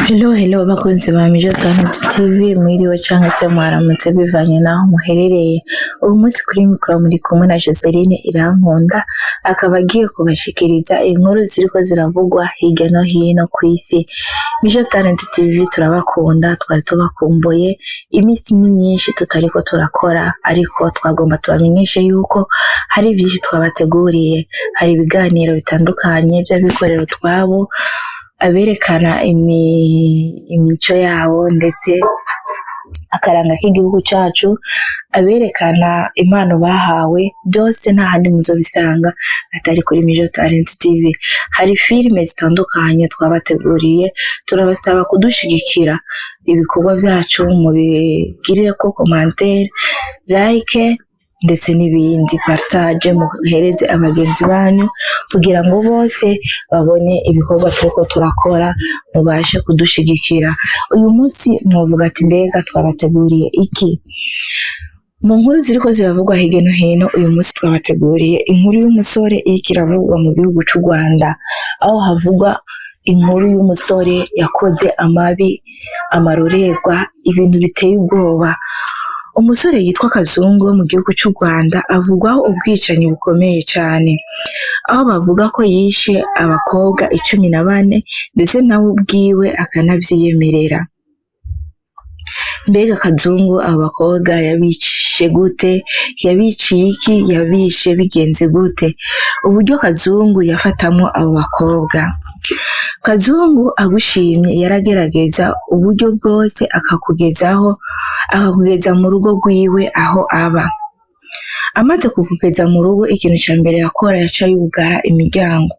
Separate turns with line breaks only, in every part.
Hello hello bakunzi ba Mijo Talent TV, mwiriwe canke se mwaramutse bivanye naho muherereye. Uyu munsi kuri mikoro muri kumwe na Joseline Irankunda, akaba agiye kubashikiriza inkuru ziriko ziravugwa hirya no hino kw'isi. Mijo Talent TV turabakunda, twari tubakumbuye, iminsi ni myinshi tutariko turakora, ariko twagomba tubamenyeshe yuko hari vyinshi twabateguriye. Hari ibiganiro bitandukanye vy'abikorera utwabo, aberekana imico yabo ndetse akaranga k'igihugu cacu, aberekana impano bahawe, byose nta handi muzobisanga atari kuri Mijo Talent TV. Hari filime zitandukanye twabateguriye, turabasaba kudushigikira ibikorwa vyacu, mubigirireko commentaire, like ndetse n'ibindi, partage, muhereze abagenzi banyu kugira ngo bose babone ibikorwa turiko turakora, mubashe kudushigikira. Uyu munsi mwovuga ati mbega twabateguriye iki? Mu nkuru ziriko ziravugwa hirya no hino, uyu munsi twabateguriye inkuru y'umusore iriko iravugwa mu gihugu c'u Rwanda, aho havugwa inkuru y'umusore yakoze amabi, amarorerwa, ibintu biteye ubwoba. Umusore yitwa Kazungu wo mu gihugu c'u Rwanda avugwaho ubwicanyi bukomeye cane, aho bavuga ko yishe abakobwa 14, ndetse nawe ubwiwe akanavyiyemerera. Mbega Kazungu abo bakobwa yabishe gute? Yabiciye iki? Yabishe bigenze gute? Uburyo Kazungu yafatamwo abo bakobwa. Kazungu agushimye yaragerageza uburyo bwose akakugezaho, akakugeza mu rugo rwiwe aho aba. Amaze kukugeza mu rugo, ikintu ca mbere yakora, yaca yugara imiryango,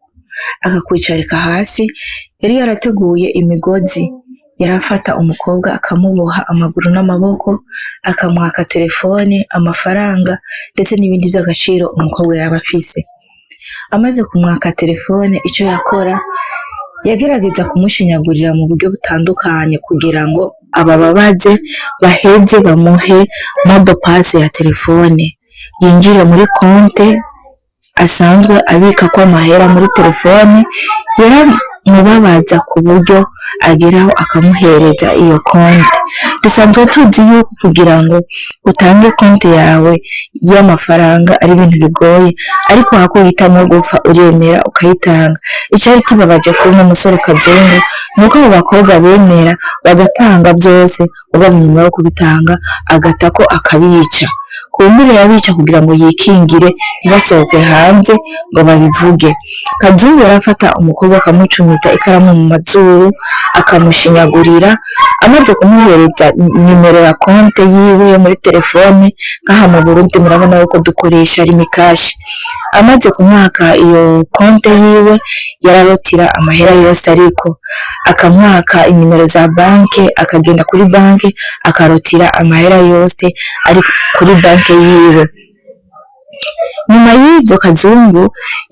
akakwicarika hasi. Yari yarateguye imigozi, yarafata umukobwa akamuboha amaguru n'amaboko, akamwaka telefone, amafaranga ndetse n'ibindi vy'agaciro umukobwa yaba afise. Amaze kumwaka telefone, ico yakora, yagerageza kumushinyagurira mu buryo butandukanye kugira ngo abababaze, baheze bamuhe mot de passe ya telefone, yinjire muri konte asanzwe abikako amahera muri telefone. Yaramubabaza ku buryo ageraho akamuhereza iyo konte. Dusanzwe tuzi yuko kugira ngo utange konte yawe y'amafaranga ari ibintu bigoye, ariko hako uhitamwo gupfa uremera ukayitanga. Icari kibabaje kuri uno musore Kazungu nuko abo bakobwa bemera bagatanga vyose, mugabo inyuma yo kubitanga agatako akabica. Kumbure yabica kugira ngo yikingire, ntibasohoke hanze ngo babivuge. Kazungu yarafata umukobwa akamucumita ikaramu mu mazuru, akamushinyagurira. Amaze kumuhereza nimero ya konte yiwe yo muri telefone, nkaha mu Burundi murabona yuko dukoresha Lumicash, amaze kumwaka iyo konte yiwe yararotira amahera yose, ariko akamwaka inimero za banke, akagenda kuri banke akarotira amahera yose ari kuri banke yiwe. Nyuma y'ivyo, Kazungu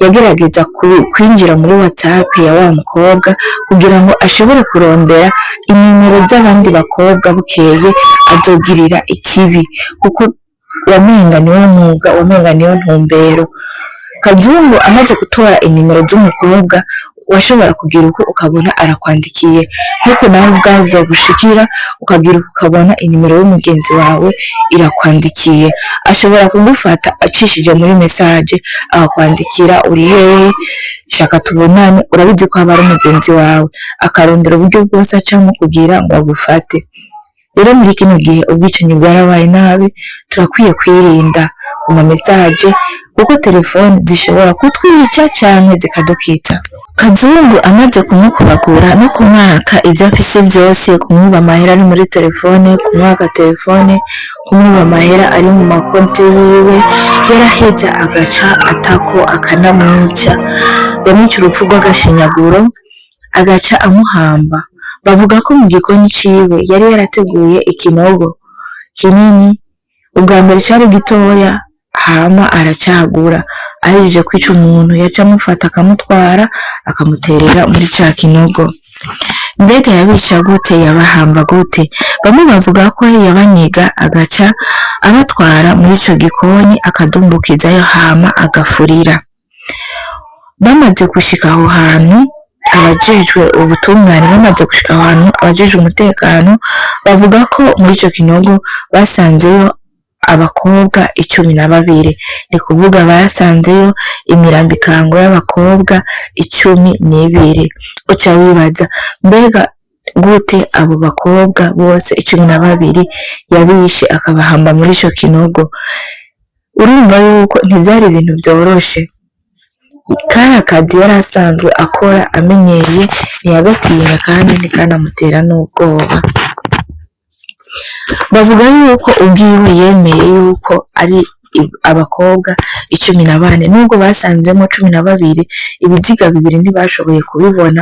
yagerageza kwinjira muri WhatsApp ya wa mukobwa kugira ngo ashobore kurondera inimero z'abandi bakobwa bukeye azogirira ikibi, kuko wamenga niwo mwuga, wamenga niyo ntumbero. Kazungu amaze gutora inimero z'umukobwa, washobora kugira uko ukabona arakwandikiye, nkuko nawe ubwawe vyogushikira, ukagira uko ukabona inimero y'umugenzi wawe irakwandikiye. Ashobora kugufata acishije muri message, akakwandikira: "Uri hehe? Shaka tubonane." Urabizi ko aba ari umugenzi wawe, akarondera uburyo bwose acamwo kugira ngo agufate. Rero muri kino gihe ubwicanyi bwarabaye nabi, turakwiye kwirinda ku ma message, kuko telefone zishobora kutwica canke zikadukiza. Kazungu amaze kumukubagura no kumwaka ivyo afise vyose, kumwiba amahera ari muri telefone, kumwaka telefone, kumwiba amahera ari mu makonti yiwe, yaraheza agaca atako akanamwica. Yamwica urupfu rw'agashinyaguro, agaca amuhamba. Bavuga ko mu gikoni ciwe yari yarateguye ikinogo kinini. Ubwa mbere cari gitoya, hama aracagura. Ahejeje kwica umuntu, yaca amufata akamutwara, akamuterera muri ca kinogo. Mbega yabica gute? Yabahamba gute? Bamwe bavuga ko yabaniga, agaca abatwara muri ico gikoni, akadumbukizayo, hama agafurira. Bamaze gushika aho hantu. Abajejwe ubutungane bamaze gushika aho hantu, abajejwe umutekano bavuga ko muri ico kinogo basanzeyo abakobwa 12, ni kuvuga basanzeyo imirambikango y'abakobwa 12. Uca wibaza mbega gute abo bakobwa bose 12 yabishe akabahamba muri ico kinogo? Urumva yuko ntivyari ibintu vyoroshe. Kari akazi yari asanzwe akora amenyeye, ntiyagatinya kandi ntikanamutera n'ubwoba. Bavuga yuko ubwiwe yemeye yuko ari abakobwa 14, nubwo basanzemo 12, ibiziga bibiri ntibashoboye kubibona.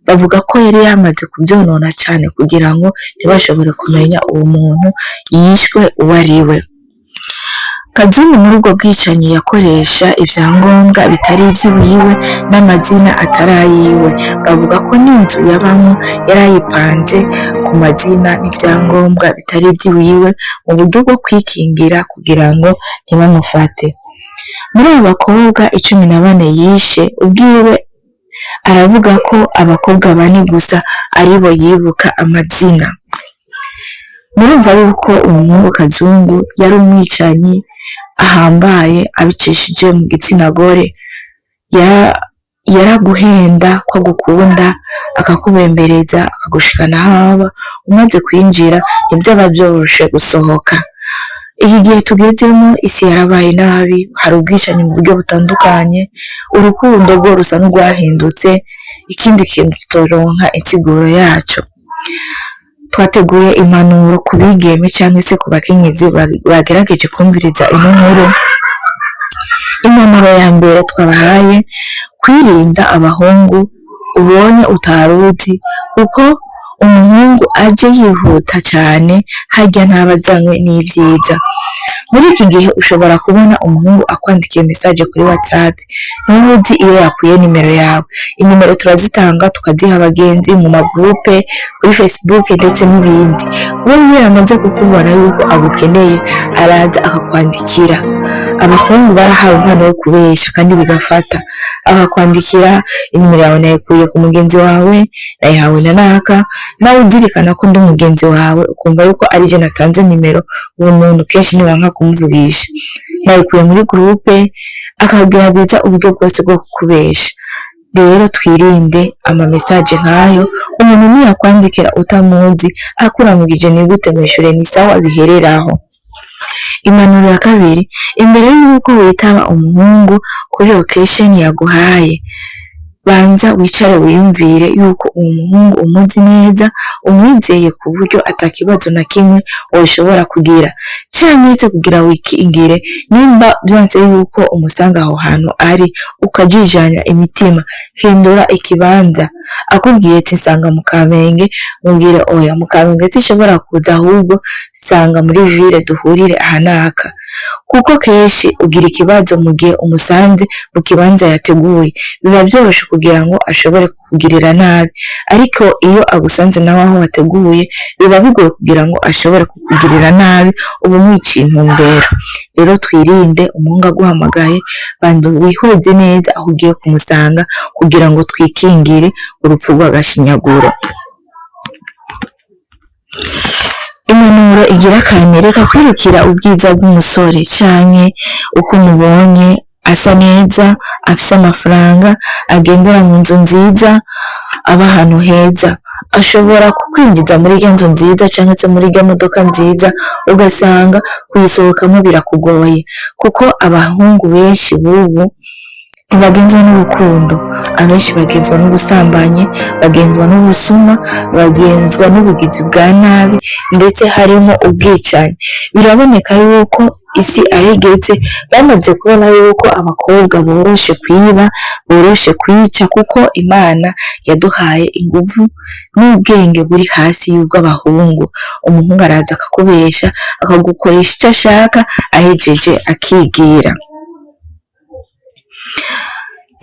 Bavuga ko yari yamaze kubyonona cyane kugira ngo ntibashobore kumenya uwo muntu yishwe uwo ari we. Kazungu muri ubwo bwicanyi yakoresha ibyangombwa bitari iby'iwiwe n'amazina atari ayiwe. Bavuga ko n'inzu yabamo yari ayipanze ku mazina n'ibyangombwa bitari iby'iwiwe mu buryo bwo kwikingira kugira ngo ntibamufate. Muri abo bakobwa 14 yishe, ubwiwe aravuga ko abakobwa bane gusa aribo yibuka amazina. Murumva yuko umuhungu Kazungu yari umwicanyi ahambaye abicishije mu gitsina gore. Yaraguhenda ko agukunda, akakubembereza, akagushikana aho aba. Umaze kwinjira ntivyaba vyoroshe gusohoka. Iki gihe tugezemo isi yarabaye nabi, hari ubwicanyi mu buryo butandukanye, urukundo rwo rusa n'urwahindutse, ikindi kintu tutoronka insiguro yaco. Twateguye impanuro ku bigeme canke se ku bakenyezi bagerageje kumviriza ino nkuru. Impanuro ya mbere twabahaye, kwirinda abahungu ubonye utaruzi, kuko umuhungu aje yihuta cyane harya ntaba azanywe n'ivyiza. Muri iki gihe ushobora kubona umuhungu akwandikiye message kuri WhatsApp, ntuzi iyo yakuye nimero yawe. Inimero turazitanga tukaziha abagenzi mu magroupe kuri Facebook ndetse n'ibindi. Wowe iyo yamaze kukubona yuko agukeneye, araza akakwandikira. Abahungu barahawe impano yo kubesha kandi bigafata. Akakwandikira, inimero yawe nayikuye ku mugenzi wawe, nayihawe na naka, nawe uzirikana ko ndi umugenzi wawe, ukumva yuko ari je natanze nimero, uwo muntu kenshi ntiwanka kumuvugisha. Nayikuye muri groupe, akagerageza uburyo bwose bwo kukubesha. Rero twirinde ama message nkayo. Umuntu niyakwandikira utamuzi akuramugije ni gute, mwishure ni sawa, bihereraho. Impanuro ya kabiri, imbere y'uko witaba umuhungu kuri location yaguhaye, banza wicare wiyumvire yuko uwo muhungu umuzi neza, umwizeye ku buryo atakibazo na kimwe woshobora kugira, canke se kugira wikingire, nimba vyanse yuko umusanga aho hantu ari ukajijanya imitima, hindura ikibanza. Akubwiye ati nsanga mu Kamenge, mubwire oya, mu Kamenge sinshobora kuza, ahubwo sanga muri ville duhurire aha naka. Kuko kenshi ugira ikibazo mu gihe umusanze mu kibanza yateguye, biba vyoroshe kugira ngo ashobore kukugirira nabi. Ariko iyo agusanze nawe aho wateguye, biba bigoye kugira ngo ashobore kukugirira nabi, uba umwiciye intumbero. Rero twirinde, umuhungu aguhamagaye banza wihweze neza aho ugiye kumusanga kugira ngo twikingire urupfu rw'agashinyaguro. Impanuro igira kane, reka kwirukira ubwiza bw'umusore canke uko umubonye asa neza, afise amafaranga, agendera mu nzu nziza, aba ahantu heza. Ashobora kukwinjiza muri irya nzu nziza canke se muri irya modoka nziza, ugasanga kuyisohokamo birakugoye, kuko abahungu benshi b'ubu ntibagenzwa n'urukundo, abenshi bagenzwa n'ubusambanyi, bagenzwa n'ubusuma, bagenzwa n'ubugizi bwa nabi, ndetse harimo ubwicanyi. Biraboneka yuko isi aho igeze bamaze kubona yuko abakobwa boroshe kwiba, boroshe kwica, kuko Imana yaduhaye inguvu n'ubwenge buri hasi y'ubw'abahungu. Umuhungu araza akakubesha, akagukoresha icyo ashaka, ahejeje akigira.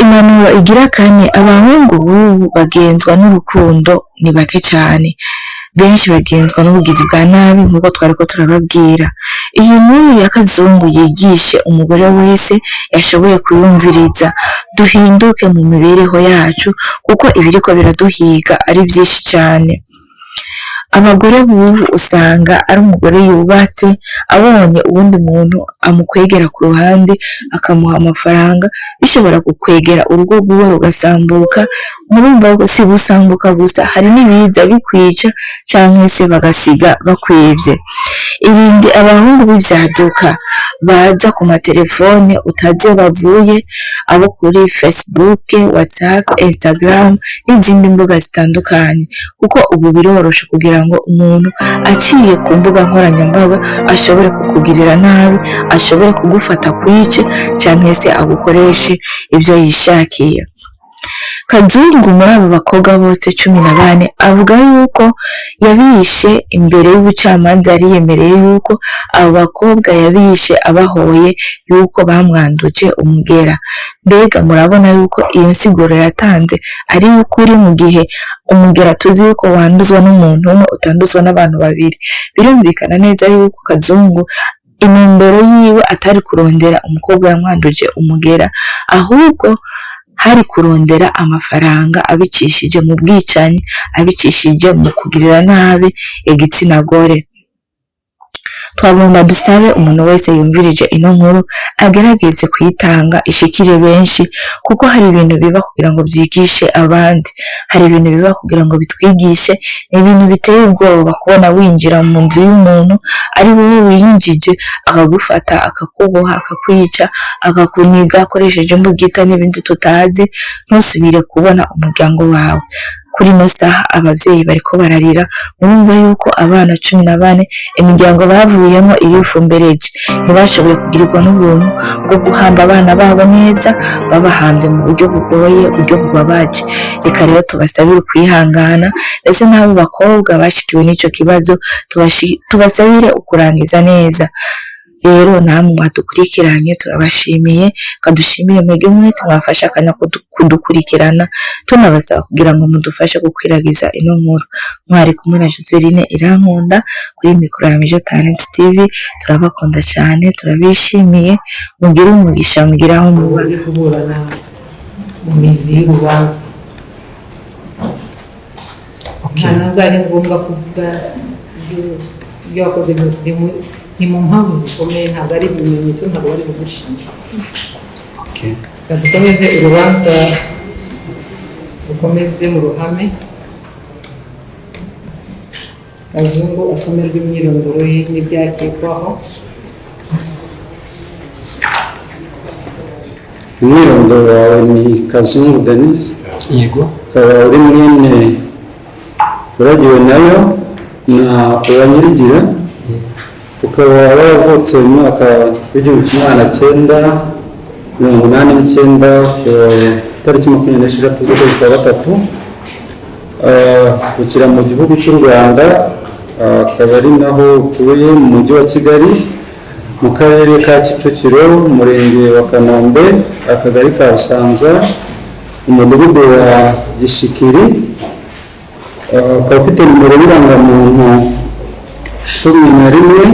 Impanuro igira kane, abahungu b'ubu bagenzwa n'urukundo ni bake cyane, benshi bagenzwa n'ubugizi bwa nabi nk'uko twariko turababwira. Iyi nkuru ya Kazungu yigishe umugore wese yashoboye kuyumviriza, duhinduke mu mibereho yacu kuko ibiriko biraduhiga ari vyinshi cane. Abagore bubu usanga ari umugore yubatse abonye uwundi muntu amukwegera ku ruhande akamuha amafaranga, bishobora gukwegera urugo rwiwe rugasambuka. Murumva ko si gusambuka gusa, hari n'ibiza bikwica canke se bagasiga bakwivye. Irinde abahungu b'ivyaduka baza ku matelefone utazi iyo bavuye, abo kuri Facebook, WhatsApp, Instagram n'izindi mbuga zitandukanye, kuko ubu biroroshe kugira ngo umuntu aciye ku mbuga nkoranyambaga ashobore kukugirira nabi, ashobore kugufata akwice canke se agukoreshe ivyo yishakiye. Kazungu muri abo bakobwa bose 14 avuga yuko yabishe imbere y'ubucamanza, yariyemereye yuko abo bakobwa yabishe abahoye yuko bamwanduje umugera. Mbega murabona yuko iyo nsiguro yatanze ari iy'ukuri, mu gihe umugera tuzi yuko wanduzwa n'umuntu umwe utanduzwa n'abantu babiri? Birumvikana neza yuko Kazungu intumbero yiwe atari kurondera umukobwa yamwanduje umugera, ahubwo hari kurondera amafaranga abicishije mu bwicanyi, abicishije mu kugirira nabi igitsina gore. Twagomba dusabe umuntu wese yumvirije ino nkuru agerageze kuyitanga ishikire benshi, kuko hari ibintu biba kugira ngo vyigishe abandi, hari ibintu biba kugira ngo bitwigishe. Ni ibintu biteye ubwoba kubona winjira mu nzu y'umuntu ari wowe wiyinjije, akagufata akakuboha, akakwica, akakuniga akoresheje imbugita n'ibindi tutazi, ntusubire kubona umuryango wawe. Kuri ino saha abavyeyi bariko bararira, murumva yuko abana 14 imiryango bavuyemo irifumbereje, ntibashoboye kugirirwa n'ubuntu bwo guhamba abana babo neza, babahamvye mu buryo bugoye, uburyo bubabaje. Reka rero tubasabire ukwihangana, ndetse n'abo bakobwa bashikiwe n'ico kibazo tubasabire ukurangiza neza. Rero namwe mwadukurikiranye turabashimiye, kadushimire mwebwe mwese mwafashe akanya kudukurikirana, tunabasaba kugira ngo mudufashe gukwiragiza ino nkuru. Mwari kumwe na Joseline Irankunda kuri mikoro ya Mijo Talent TV. Turabakunda cyane, turabishimiye, mugire umugisha, mugire aho muba.
Uri kuburana mu mizi y'urubanza, nta nubwo ari ngombwa kuvuga ibyo wakoze byose. Ni mu mpamvu zikomeye, ntabwo ari ibimenyetso, ntabwo bari bugushinja. Reka dukomeze urubanza, rukomeze mu ruhame. Kazungu asomerwa imyirondoro ye n'ibyakekwaho.
Umwirondoro wawe ni Kazungu Denis?
Yego.
Ukaba uri mwene Uragiwe nayo na Uwanyirigira, ukaba waravutse mu mwaka w'1989 tariki 26 z'ukwezi kwa gatatu, ukira mu gihugu cy'u Rwanda, akaba ari naho utuye mu mujyi wa Kigali, mu karere ka Kicukiro, umurenge wa Kanombe, akagari ka Busanza, umudugudu wa Gishikiri, ukaba ufite nimero y'irangamuntu 11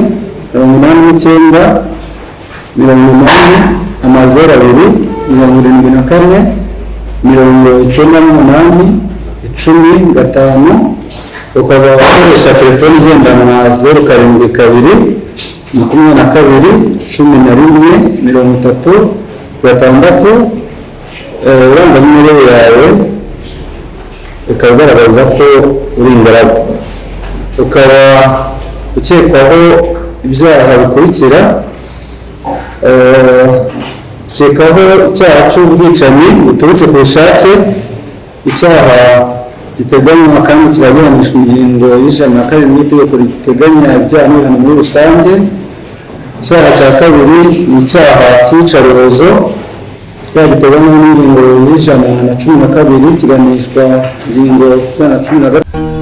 89 80 00 74 98 10 5, ukaba ukoresha telefoni igendanwa 072 22 11 30 6. Irangamimerere yawe ikaba igaragaza ko uri ingaragu, ukaba ukekwaho ibyaha bikurikira: ukekwaho icyaha cy'ubwicanyi buturutse ku bushake, icyaha giteganywa kandi kiraburanishwa ingingo y'102 y'itegeko riteganya ibyaha n'ibihano muri rusange. Icyaha cya kabiri ni icyaha cy'iyicarubozo, icyaha giteganywa n'ingingo y'112 kiganishwa ingingo 113.